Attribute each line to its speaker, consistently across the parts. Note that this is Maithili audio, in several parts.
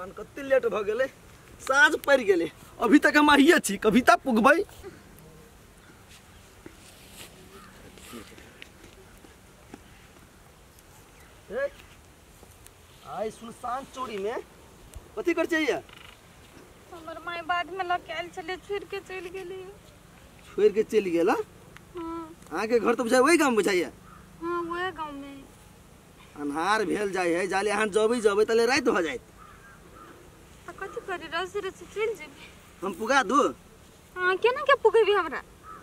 Speaker 1: भगवान कते लेट भ गेलै, साँझ पड़ि गेलै, अभी तक हम आहिए छी, कविता पुगबै। आइ सुनसान चोरी में कथी कर चाहिए?
Speaker 2: हमर my बाद में लग के आयल छले, छोड़ के चलि गेली।
Speaker 1: छोड़ के चलि गेला?
Speaker 2: हां।
Speaker 1: अहाँ के घर तो बुझाय वही गांव बुझाइए?
Speaker 2: हां वही गांव में।
Speaker 1: अन्हार भेल जाय है, जाले अहाँ जबै जबै तले राति भ जायत।
Speaker 2: आ कथी करी, रसी रसी चलि जेबी।
Speaker 1: हम पुगा दू?
Speaker 2: हां केना के पुगेबी हमरा,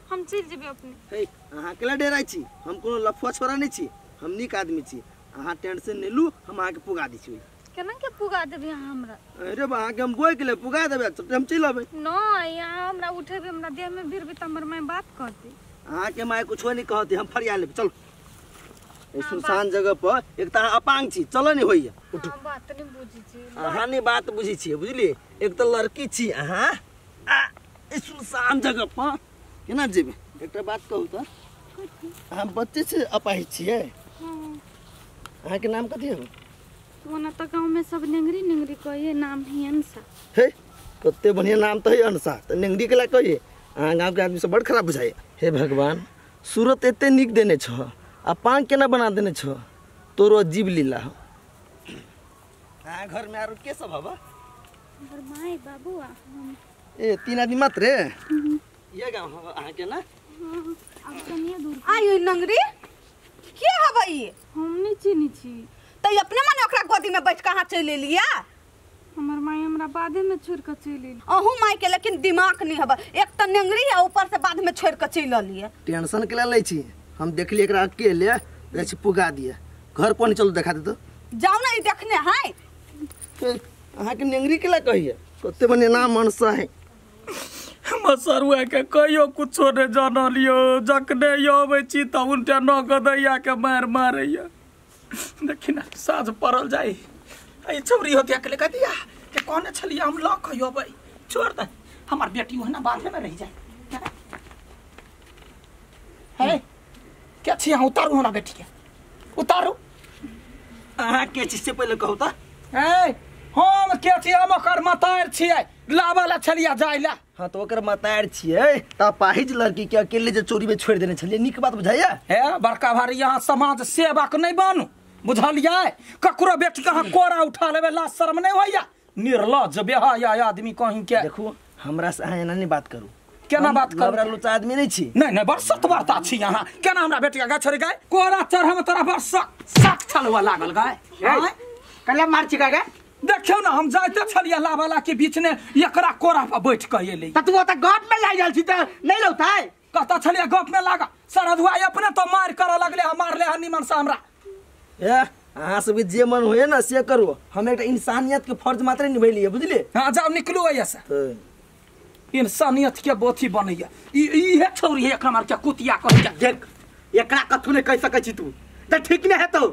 Speaker 2: हम चलि जेबी अपने।
Speaker 1: हे अहाँ केला डेराइ छी, हम कोनो लफुआ छोरा नहि छी, हम नीक आदमी छी, अहाँ टेंशन नहि लू, हम अहाँके पुगा दै छी।
Speaker 2: केना के पुगा देबी अहाँ हमरा?
Speaker 1: अरे बा अहाँके हम बोइ के ले पुगा देबै, हम चलि अबै।
Speaker 2: नहि अहाँ हमरा उठेबी, हमरा देह में भिरबी त हमर my बात कहती।
Speaker 1: अहाँके my कुछो नहि कहती, हम फरिया लेब। चलू सुनसान जगह पर, एक तऽ अहाँ अपांग छी, चलऽ नहि होइए। उठू।
Speaker 2: बात नहि बुझै छी
Speaker 1: अहाँ, नहि बात बुझै छियै बुझलियै। एक तऽ लड़की छी अहाँ, आ सुनसान जगह पर केना जेबै? एकटा बात कहू तऽ, अहाँ बच्चे से अपाहिज छियै? अहाँके नाम कथी है?
Speaker 2: ओना तऽ गाँव में सब नेंगरी नेंगरी कहिए, नाम है अनसा।
Speaker 1: हे कते बढ़िया नाम तऽ है अनसा, तऽ नेंगरी के ला कहिए? अहाँ गाँव के आदमी सब बड़ खराब बुझाइए। हे भगवान, सूरत एते नीक देने छह आ पान केना बना देने छह, तोरो अजीब लीला हो। अहाँ घर में आरो के सब हबा?
Speaker 2: हमर my बाबू आ हम।
Speaker 1: ए तीन आदमी मात्र? ये गाँव हबा अहाँ के ना?
Speaker 2: अब कनिए दूर।
Speaker 3: आइ नंगरी के हबा ई?
Speaker 2: हम नहीं चिन्है छी।
Speaker 3: त अपने मने ओकरा गोदी में बैठ के अहाँ चलि एलियै?
Speaker 2: हमर my हमरा बाधे में छोड़ के चलि एली।
Speaker 3: अहूँ my के लेकिन दिमाग नहीं हबा, एक त नेंगरी आ ऊपर से बाद में छोड़ के चलि एलियै।
Speaker 1: टेंशन के लै छी, हम देखलियै एकरा अकेले जाइ छी पुगा दिए। घर कोन चलू देखा दे तो।
Speaker 3: जाउ ना ई देखने है।
Speaker 1: अहाँ के नेंगरी के ला कहिए? कते बढ़िया नाम मनसा है।
Speaker 4: मसरुआ के कहियो कुछो नहीं जानलियो, जखने अबै छी तऽ उनटा नगदैया के मारि मारैया। देखी ना साँझ पड़ल जाय, ई छौरी होतिया के लेके दिया के कहने छलियै हम लऽ के अबै, छोड़ दे हमर बेटी ओहिना बाधे में रहि जाय। हे क्या छी अहाँ? उतारू हमरा बेटी के, उतारू।
Speaker 1: अहाँ के छी से पहिले कहू तऽ।
Speaker 4: हे हम के छी? हम ओकर मतार छियै, लाबऽ ला छलियै जाय ला।
Speaker 1: हाँ तो ओकर मतार छियै त अपाहिज लड़की के अकेले जे चोरी में छोड़ देने छलियै, नीक बात बुझाइया?
Speaker 4: हे बड़का भारी, यहाँ समाज सेवक नहीं बनू बुझलियै। ककरो बेटी के अहाँ कोरा उठा लेबै, लाज शर्म नहीं होइया? निर्लज बेहया आदमी कहीं के।
Speaker 1: देखू हमरा से अहाँ एना नहीं बात करू।
Speaker 4: केना बात करू?
Speaker 1: हमरा लुचा आदमी नहीं छी।
Speaker 4: नहीं नहीं बड़ सतवार्ता छी अहाँ, केना हमरा बेटी के गाय छोड़ी गाय कोरा चढ़ तोरा बड़ सक छलुआ लागल गाय।
Speaker 5: कला मार छी गाय?
Speaker 4: देखियौ ना हम जाइते छलियै लाबला के बीच ने एकरा कोरा पर बैठ के एलै।
Speaker 5: त तू ओत गप में लागि गेल छी त नहीं लौतै?
Speaker 4: कत छलियै गप में लागा, सरधुआ अपने तो मार करऽ लगले, हम मारले हन निमन से हमरा।
Speaker 1: ए अहाँ सबके जे मन होए ना से करू, हम एकटा इंसानियत के फर्ज मात्र निभेलियै बुझलियै।
Speaker 4: हां जाउ निकलू एहिया से। इंसानियत के बोथी बनैया ई इहे छौरी है, एकरा मार के कुतिया कहै जा।
Speaker 5: देख एकरा कथु नै कहि सकै छी तू, त ठीक नै हेतौ।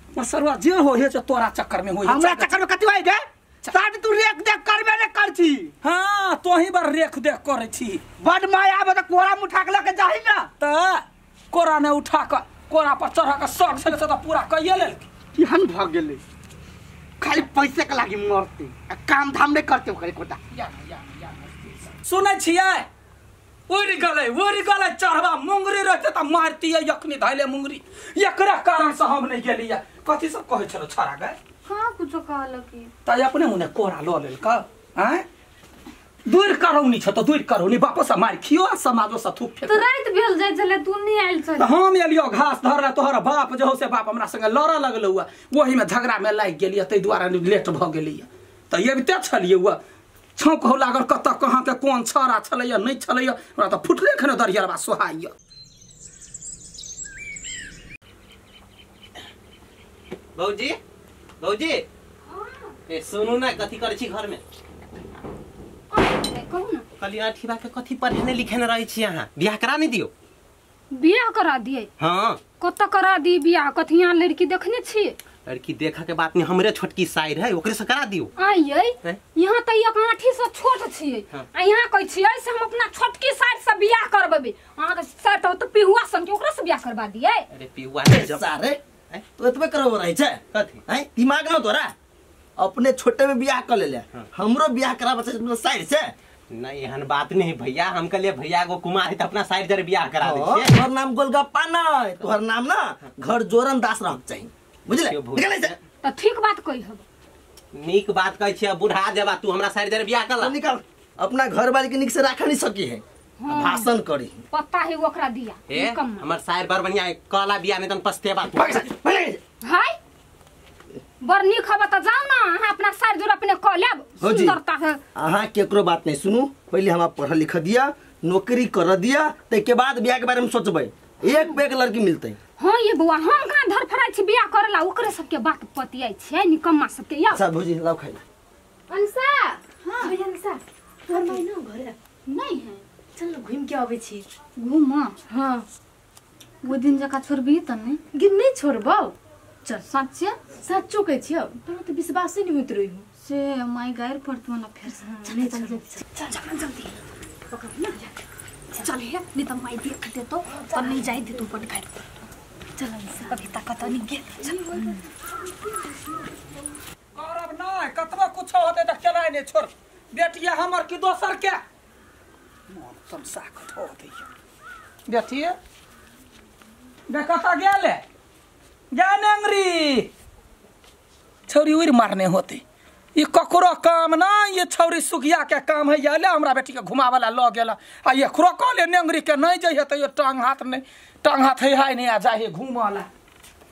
Speaker 4: मसरुआ जे हो हे जे तोरा चक्कर में होई।
Speaker 5: हमरा चक्कर में कथि होई गे? साथ तू रेख देख करबे ने कर छी।
Speaker 4: हां तोही बार रेख देख करै छी।
Speaker 5: बड माया आबे त कोरा उठा के लके जाही ना।
Speaker 4: त कोरा ने उठा के कोरा पर चढ़ा के शौक छले से त पूरा कइए लेलकै।
Speaker 5: केहन भ गेलै, खाली पैसे के लागी मरते आ काम धाम नै करते ओकरे कोटा।
Speaker 4: या या या सुनै छियै, उड़ि गेलै उड़ि गेलै चढ़वा मुंगरी रहते त मारतियै यखनी धैले मुंगरी। एकरा कारण से हम नहीं गेलियै। कथी सब कहै छलो छड़ा गए?
Speaker 2: कहाँ कुछो कहलक
Speaker 4: त अपने मुने कोरा ल लेलक। आँय दूर करौनी छ त दूर करौनी, बापो से मार खियो आ समाजो से थूक फेक।
Speaker 2: त राति भेल जाय छले तू नहीं आयल छले।
Speaker 4: त हम एलियो घास धरला, तोहर बाप जे हो से बाप हमरा संगे लड़ऽ लगलौ, ओही में झगड़ा में लागि गेलियै, तै दुआरे लेट भ गेलियै। त अबिते छलियै उ छौंक हो लागल कतऽ कहाँ के कोन छड़ा छलैया नहीं छलैया, हमरा त फुटले खने दरियरबा सोहाइया।
Speaker 6: भौजी भौजी ए सुनू ना, कथी करै छी घर में?
Speaker 2: कहू ना।
Speaker 6: कहलियै अठीबा के कथी पढ़ने लिखने रहै छी अहाँ? बियाह करा नहीं दियौ?
Speaker 2: बियाह करा दियै?
Speaker 6: हाँ।
Speaker 2: कतऽ करा दी बियाह? कथी यहाँ लड़की देखने छियै?
Speaker 6: लड़की देखा के बात नहीं, हमरे छोटकी साइर है ओकरे से करा दियो।
Speaker 2: आइयै यहाँ त एक आठी से छोट छियै आ यहाँ कहै छियै से हम अपना छोटकी साइर से बियाह करबेबै। अहाँ के साइर त पिहुआ सन के ओकरा से बियाह करबा दियै?
Speaker 6: अरे पिहुआ नहीं
Speaker 1: सारे तू एतबे करबो रहै छै कथी? हैं दिमाग न तोरा? अपने छोटे में बियाह कर लेले हमरो बियाह कराबे छै साइड से।
Speaker 6: नहीं एहन बात नहीं भैया, हम कहलिए भैया को कुमार है त अपना साइड जरे बियाह करा दे छियै।
Speaker 1: तोहर नाम गोलगप्पा नै, तोहर नाम ना घर जोरन दास रहक चाही, बुझले? निकल से।
Speaker 2: त ठीक बात कहि हब,
Speaker 6: नीक बात कहै छियै। बुढ़ा जेबा तू हमरा साइड जरे बियाह कर ला।
Speaker 1: निकल, अपना घर वाली के निक से राख नहीं सकी है, भाषण करी
Speaker 2: पता है ओकरा दिया।
Speaker 6: हमर साइड बड़ बढ़िया है, कहला बियाह नहीं तन पछतेबा तू।
Speaker 2: हाय बड़ नीक हब त जाऊ ना अहाँ अपना साइड जोर अपने क लेब सुंदरता है।
Speaker 1: अहाँ केकरो बात नहीं सुनू, पहले हमरा पढ़ लिख दिया, नौकरी कर दिया, तै के बाद बियाह के बारे में सोचबै। एक पे एक लड़की मिलतै।
Speaker 2: हां ये बुआ हम कहां धरफराइ छी बियाह करला, ओकरे सबके बात पतियाइ छै निकम्मा सबके। या
Speaker 1: अच्छा भौजी लाओ खाइ ला।
Speaker 7: अंसा हां भैया अंसा तोहर माय ना घरे
Speaker 2: नहीं है,
Speaker 7: चल न घूम के आबै छी।
Speaker 2: घूम?
Speaker 7: हां
Speaker 2: वो दिन जका छोड़बी त नहीं?
Speaker 7: गिन नहीं छोड़बौ।
Speaker 2: चल सच्चे
Speaker 7: सच्चो कहै छियौ, तोरा त विश्वासे नहीं होइत रही।
Speaker 2: से my गायर पड़तो ना फेर। चल चल चल चल जल्दी पकड़ ना, चल हे नहीं त माई देख देतो त नहीं जाई दे तू पट घर।
Speaker 7: चल अंसा
Speaker 2: अभी तक त नहीं गेल। चल
Speaker 4: करब नै कतबो कुछ होतै त केनाइ नै छोड़। बेटिया हमर की दोसर के मन तमसा के धो दैया। बेटिया बे कतऽ गेले? ज्ञानेंद्री छौरी उड़ मारने होते, ये ककरो काम ना, ये छौरी सुखिया के काम है। ये हमरा बेटी के घुमावला ल गेला आ एकरो कहले नेंगरी के नहीं जइहे त ये टांग हाथ नहीं, टांग हाथ है हाय नहीं आ जाहे घुमाला।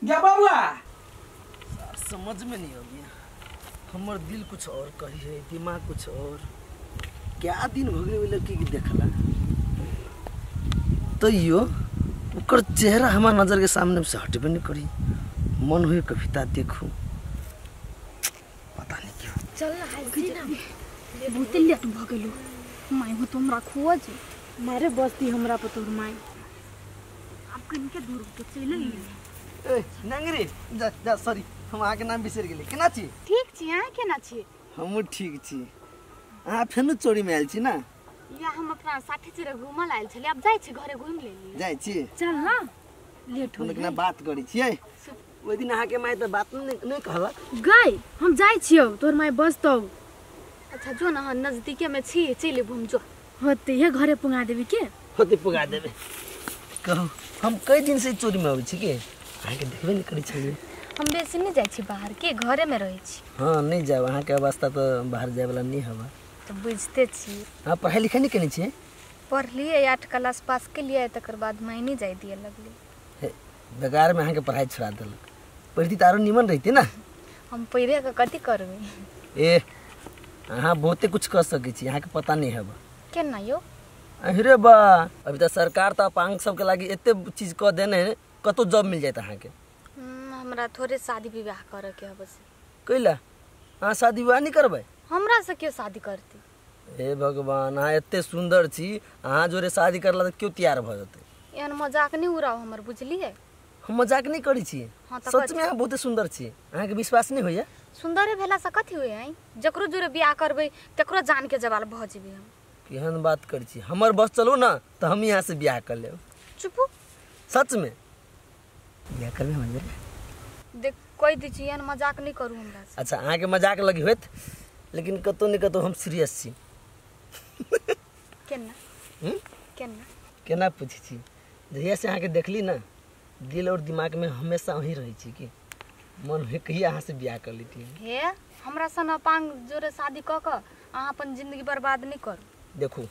Speaker 4: गे बबुआ
Speaker 1: समझ में नहीं आबिया, हमर दिल कुछ और कही है, दिमाग कुछ और। क्या दिन हो गेलै लड़की के देखला तैयो ओकर चेहरा हमार नजर के सामने से हटबे नहीं करी। मन हुए कविता देखूं, पता नहीं क्यों।
Speaker 2: चल ना हाय बहुते लेट भ गेलो। My हो तो हमरा खोज
Speaker 7: मारे बस्ती हमरा पर तोर my.
Speaker 2: अब कनिके दूर तो चल।
Speaker 1: ए नंगरी जा जा, सॉरी हम अहाँ के नाम बिसरि गेली। केना छी?
Speaker 7: ठीक छी, अहाँ केना छी?
Speaker 1: हमहूँ ठीक छी। अहाँ फेनु चोरी में आयल छी ना?
Speaker 7: या हम अपना साथी चेरे घूमल आयल छली, अब जाइ छी घरे घूम लेली।
Speaker 1: जाइ छी?
Speaker 7: चल ना लेट हो
Speaker 1: गेल। हम बात करै छियै। ओइ दिन अहाँ के my त बात नहीं कहलक।
Speaker 7: गई हम जाइ छियौ, तोर my बजतौ। अच्छा जो ना, नजदीके में छी, चलि घूम जो। होते हे घरे पुगा देबी के?
Speaker 1: होते पुगा देबे। कहू हम कई दिन से चोरी में आबै छी के अहाँ के देखबे नहीं करै छलियै।
Speaker 7: हम बेसी नहीं जाइ छी बाहर के, घरे में रहै छी।
Speaker 1: हां नहीं जाब, अहाँ के अवस्था त बाहर जाय वाला नहीं हवा।
Speaker 7: तो बुझते छी।
Speaker 1: हां पढ़ाई लिखाई नहीं केने छियै?
Speaker 7: पढ़लियै 8 क्लास पास केलियै, तकर बाद माय नहीं जाय दिए लगली।
Speaker 1: हे बेकार में अहाँ के पढ़ाई छोड़ा देलक, पढ़ती त आरो निमन रहती ना।
Speaker 7: हम पढ़े के कथी करबै?
Speaker 1: ए अहाँ बहुते कुछ कर सकै छी, अहाँ के पता नहीं हवा।
Speaker 7: केना यो?
Speaker 1: अरे बा अभी त सरकार त अपांग सबके लागि एते चीज क देने है, कतो जॉब मिल जायत अहाँ के।
Speaker 7: हमरा थोड़े शादी विवाह करे के हबस।
Speaker 1: कैला अहाँ शादी विवाह नहीं करबै?
Speaker 7: हमरा से के शादी करती?
Speaker 1: हे भगवान, अहाँ एते सुंदर छी, अहाँ जोरे शादी करला त क्यों तैयार भ जतै?
Speaker 7: एहन मजाक नहीं उड़ाओ हमर, बुझलियै?
Speaker 1: हम मजाक नहीं करै छी।
Speaker 7: हां त
Speaker 1: सच में अहाँ बहुते सुंदर छी, अहाँ के विश्वास नहीं होइया?
Speaker 7: सुंदरे भेला से कथी होय? आई जकरो जोरे बियाह करबै तकरो जान के जवाल भ जेबै हम।
Speaker 1: केहन बात करै छी, हमर बस चलो ना त हम यहाँ से बियाह कर लेब।
Speaker 7: चुपू।
Speaker 1: सच में बियाह करबै हमर जोरे?
Speaker 7: देख कहि दै छी एहन मजाक नहीं करू हमरा से।
Speaker 1: अच्छा अहाँ के मजाक लगी होत, लेकिन कतो न कतो हम सीरियस छी।
Speaker 7: केना? केना
Speaker 1: केना पूछै छी? जहिया से अहाँ के देखली ना, दिल और दिमाग में हमेशा वही रहै छी कि मन होय कहिया अहाँ से बियाह कर लेती।
Speaker 7: हे हमरा सन अपांग जोरे शादी क क अहाँ अपन जिंदगी बर्बाद नहीं करू।
Speaker 1: देखू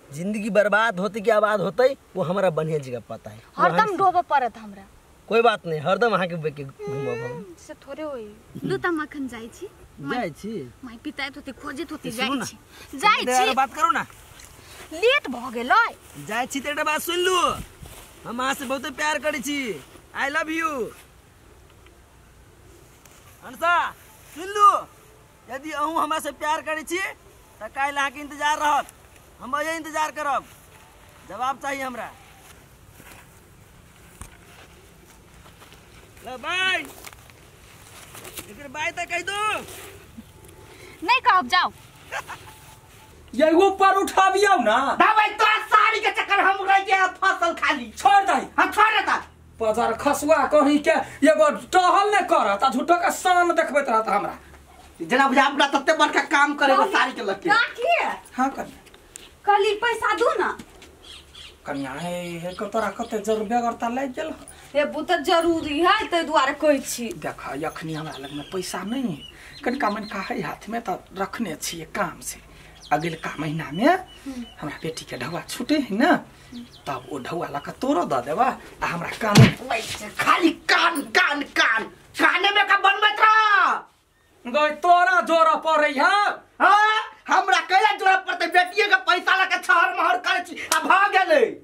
Speaker 1: जिंदगी बर्बाद होते कि आबाद होते वो हमारा बढ़िया जगह पता है।
Speaker 7: हरदम डोबे पड़त हमरा।
Speaker 1: कोई बात नहीं, हरदम अहाँ के बेके घुमब हम।
Speaker 7: से थोड़े होई। लू त मखन जाइ छी।
Speaker 1: जाइ छी?
Speaker 7: My पिताइत होते खोजैत होते जाइ छी। जाइ छी।
Speaker 1: बात करू ना,
Speaker 7: लेट भ गेलै।
Speaker 1: जाइ छी त एकटा बात सुन लू, हम अहाँ से बहुत प्यार करै छी, I love you. Ansa सुन लू, यदि अहूँ हमरा से प्यार करै छी त काल्हि अहाँके इंतजार रहत, हम अहिए इंतजार करब, जवाब चाहिए हमरा। ल बाय, एकर बाय त कहि दू।
Speaker 7: नहीं कहब, जाओ।
Speaker 4: ये ऊपर उठाबियौ ना।
Speaker 5: दबाई तो साड़ी के चक्कर हम रह गया फसल खाली।
Speaker 4: छोड़ दही।
Speaker 5: हम छोड़ देता।
Speaker 4: पजर खसुआ कहीं के एगो टहल ने करत आ झूठो के शान देखबैत रहत हमरा।
Speaker 5: जना बुझा अपना तते बड़का काम करे सारी के लके
Speaker 3: काकी
Speaker 4: हां कन्या
Speaker 3: कहली पैसा दू ना
Speaker 4: कन्या हे हे तोरा कते जरूर बेगरता लागि गेल।
Speaker 3: हे बु त जरूरी है तै दुआरे कहै छी।
Speaker 4: देख अखनी हमरा लग में पैसा नहीं है, कनिका मनिका है हाथ में त रखने छियै काम से। अगिलका महीना में हमरा बेटी के ढौआ छूटे है ना, तब ओ ढौआ लऽ के तोरो दऽ देबा आ हमरा काम
Speaker 5: खाली कान कान कान काने में का बनबैत रह
Speaker 4: गई तोरा जोरा पड़ै है।
Speaker 5: हां हमरा कैला जोरा पड़तै? बेटिए के पैसा लऽ के छहर महर करै छी आ भऽ गेलै।